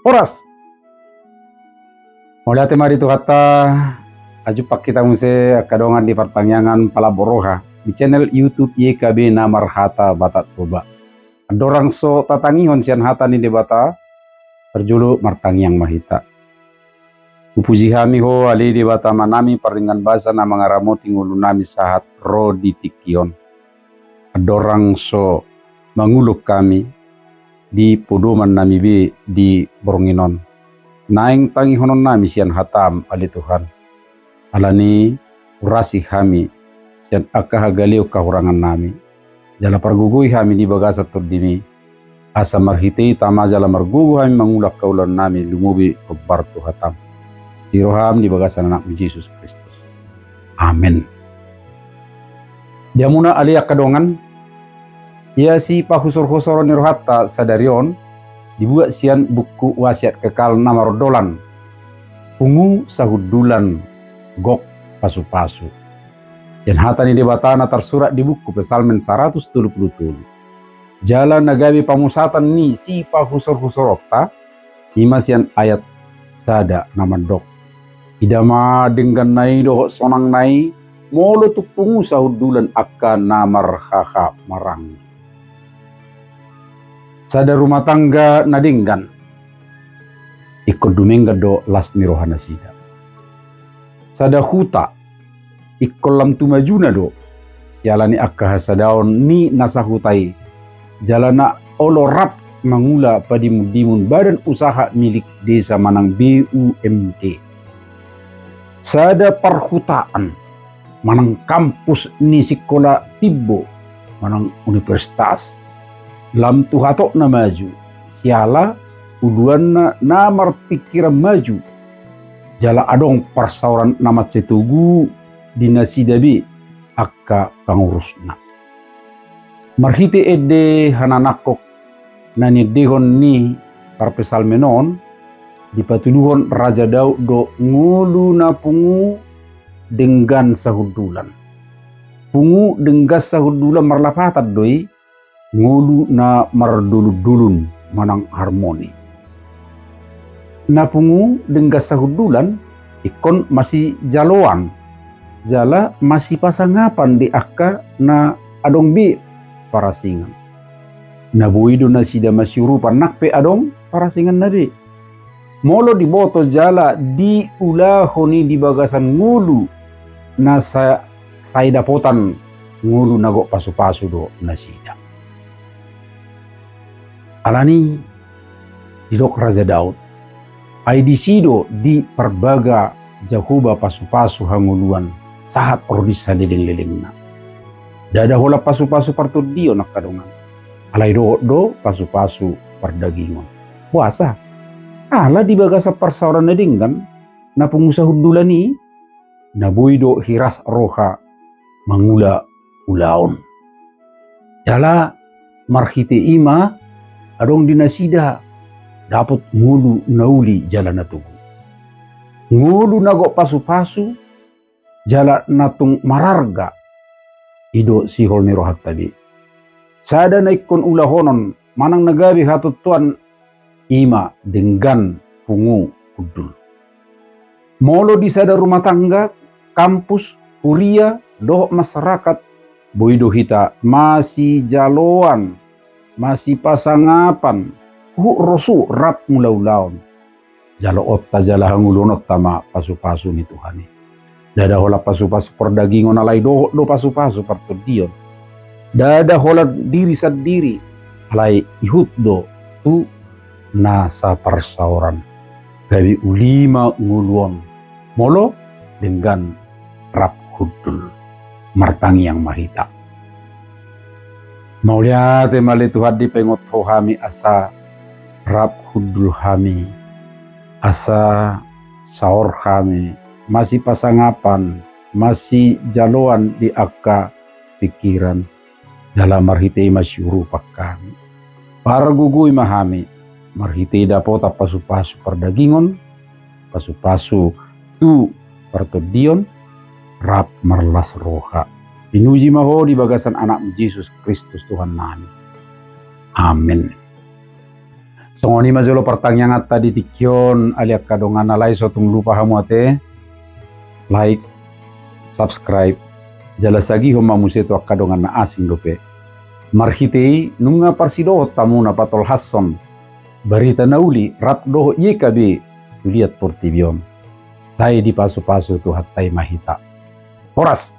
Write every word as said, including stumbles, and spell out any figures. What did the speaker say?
Horas. Mauliate ma di Tuhanta. Ajumpang hita muse angka dongan di partangiangan Palambok Roha di channel YouTube Y K B na marhata Batak Toba. Andorang so tatangihon sian hata ni Debata, parjolo martangiang ma hita. Hupuji hami Ho ale Debata Amanami pardenggan basa na mangaramoti ngolunami sahat ro di tingki on. Andorang so mangulon hami di podoman nami be di borngin on, naeng tangihonon nami sian hatam ale Tuhan. Alani urasi hami sian angka hagaleon hahurangan nami. Jala pargogoi hami di bagasan tondimi, asa marhite i tama jala margogo hami mangula angka ulaon nami lumobi hombar tu hatam. Siroham di bagasan Anakmu Jesus Kristus. Amen. Di hamuna ale angka dongan, ia sipahusorhusoron ni rohanta sadari on, dibuat sian buku Wasiat Kekal na marondolan, Pungu sahundulan gok pasupasu. Sian hata ni Debata na tarsurat di buku Psalmen saratus tolu pulu tolu. Jala na gabe pamusatan ni sipahusorhusoronta, ima sian ayat sada na mandok. Ida ma dengganna i dohot sonangna i, molo tung pungu sahundulan angka na marhaha maranggi. Sada rumah tangga na denggan, ingkon dumenggan do las ni roha nasida. Sada huta, ingkon lam tu majuna do, siala ni angka hasadaon ni na sahuta i, jala na olo rap mangula padimundimun badan usaha milik desa manang B U M D. Sada parhutaan, manang kampus ni sikola timbo, manang universitas, lam tu hatop na maju, siala uluanna na marpingkiran maju, jala adong parsaoran na mansai togu di nasida be angka pangurusna. Marhite ende hananangkok na niendehon ni parpsalmen on, dipatuduhon Raja Daud do ngolu na pungu denggan sahundulan. Pungu denggan sahundulan marlapatan do i, ngolu na mardolundolun manang harmoni. Na pungu denggan sahundulan ingkon masijaloan jala masipasangapan di angka na adong be parasingan. Na boi do nasida masiurupan nang pe adong parasinganna be. Molo diboto jala diulahon i di bagasan ngolu na sa-, sai dapotan, ngolu na gok pasupasu do nasida. Alani didok Raja Daud, ai disi do diparbaga Jahowa pasupasu hangoluan sahat ro di salelenglelengna. Ndada holan pasupasu partondion angka dongan, alai dohot do pasupasu pardagingon. Boasa? Ala di bagasan parsaoran na denggan, na pungu sahundulan i, na boi do hiras roha mangula ulaon. Jala marhite i ma adong di nasida dapot ngolu na uli jala na togu. Ngolu na gok pasupasu jala na tung mararga, i do sihol ni rohanta be. Sada na ingkon ulahonon manang na gabe hatontoan, ima denggan pungu hundul. Molo di sada rumah tangga, kampus, huria, dohot masyarakat, boi do hita masijaloan, masipasangapan, huhut ro suhut rap mangulaulaon. Jaloonta jala hangoluononta ma pasupasu ni Tuhan i. Ndada holan pasupasu pardagingon, alai dohot do pasupasu partondion. Ndada holan diri sandiri, alai ihut do tu na saparsaoran. Gabe uli ma ngolu on molo denggan rap hundul. Martangiang ma hita. Mauliate ma ale Tuhan, dipaingot Ho hami asa rap hundul hami, asa saor hami masipasangapan, masijaloan di angka pingkiran, jala marhite i masiurupan hami. Pargogoi ma hami marhite dapotan pasupasu pardagingon, pasupasu tu partondion, rap marlas roha. Pinuji ma Ho di bagasan Anakmu Jesus Kristus Tuhannami. Amen. Songon i ma jolo partangianganta di tingki on, ale angka dongan, alai so tung lupa hamu ate, like, subscribe, jala sagihon ma muse tu angka dongan na asing dope. Marhite i nunga parsidohot hamu na patolhashon barita na uli rap dohot Y K B tu liat portibi on. Sai dipasupasu Tuhanta i ma hita. Horas.